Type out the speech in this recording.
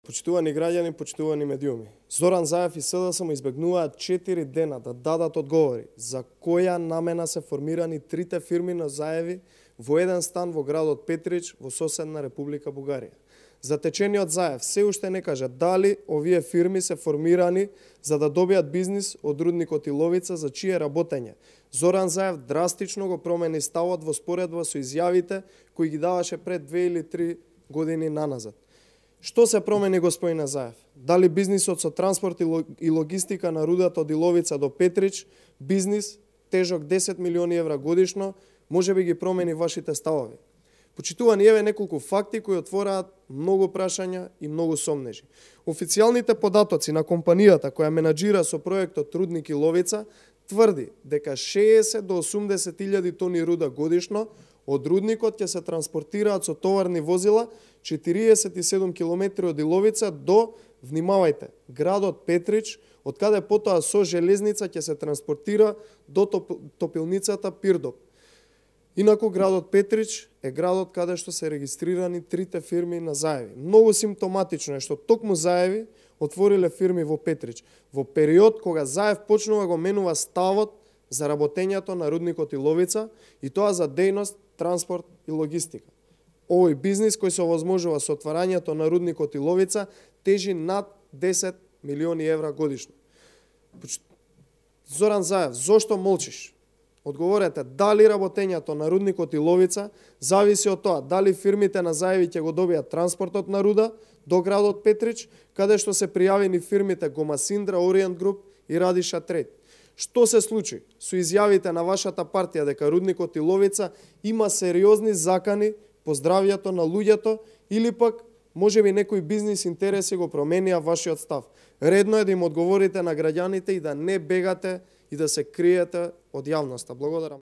Почитувани граѓани, почитувани медиуми. Зоран Заев и СДСМ му избегнуваат 4 дена да дадат одговори за која намена се формирани трите фирми на Заеви во еден стан во градот Петрич во соседна Република Бугарија. Затечениот Заев се уште не кажа дали овие фирми се формирани за да добијат бизнис од рудникот Иловица за чие работење. Зоран Заев драстично го промени ставот во споредба со изјавите кои ги даваше пред 2 или 3 години наназад. Што се промени, господине Заев? Дали бизнисот со транспорт и логистика на рудата од Иловица до Петрич, бизнис тежок 10 милиони евра годишно, може би ги промени вашите ставови? Почитувани, еве неколку факти кои отвораат многу прашања и многу сомнежи. Официјалните податоци на компанијата која менаџира со проектот Рудник Иловица тврди дека 60 до 80 илјади тони руда годишно од рудникот ќе се транспортираат со товарни возила 47 километри од Иловица до, внимавајте, градот Петрич, од каде потоа со железница ќе се транспортира до топилницата Пирдоп. Инаку градот Петрич е градот каде што се регистрирани трите фирми на Заеви. Многу симптоматично е што токму Заеви отвориле фирми во Петрич, во период кога Заев почнува го менува ставот за работењето на рудникот Иловица и тоа за дејност, транспорт и логистика. Овој бизнис кој се овозможува со отварањето на рудникот Иловица тежи над 10 милиони евра годишно. Зоран Заев, зошто молчиш? Одговорете, дали работењето на рудникот Иловица зависи од тоа дали фирмите на Заеви ќе го добијат транспортот на руда до градот Петрич, каде што се пријавени фирмите Гомасиндра, Ориент Груп и Радиша Трейд. Што се случи со изјавите на вашата партија дека рудникот Иловица има сериозни закани по здравјето на луѓето или пак можеби некои бизнис интереси го променија вашиот став? Редно е да им одговорите на граѓаните и да не бегате и да се криете од јавноста. Благодарам.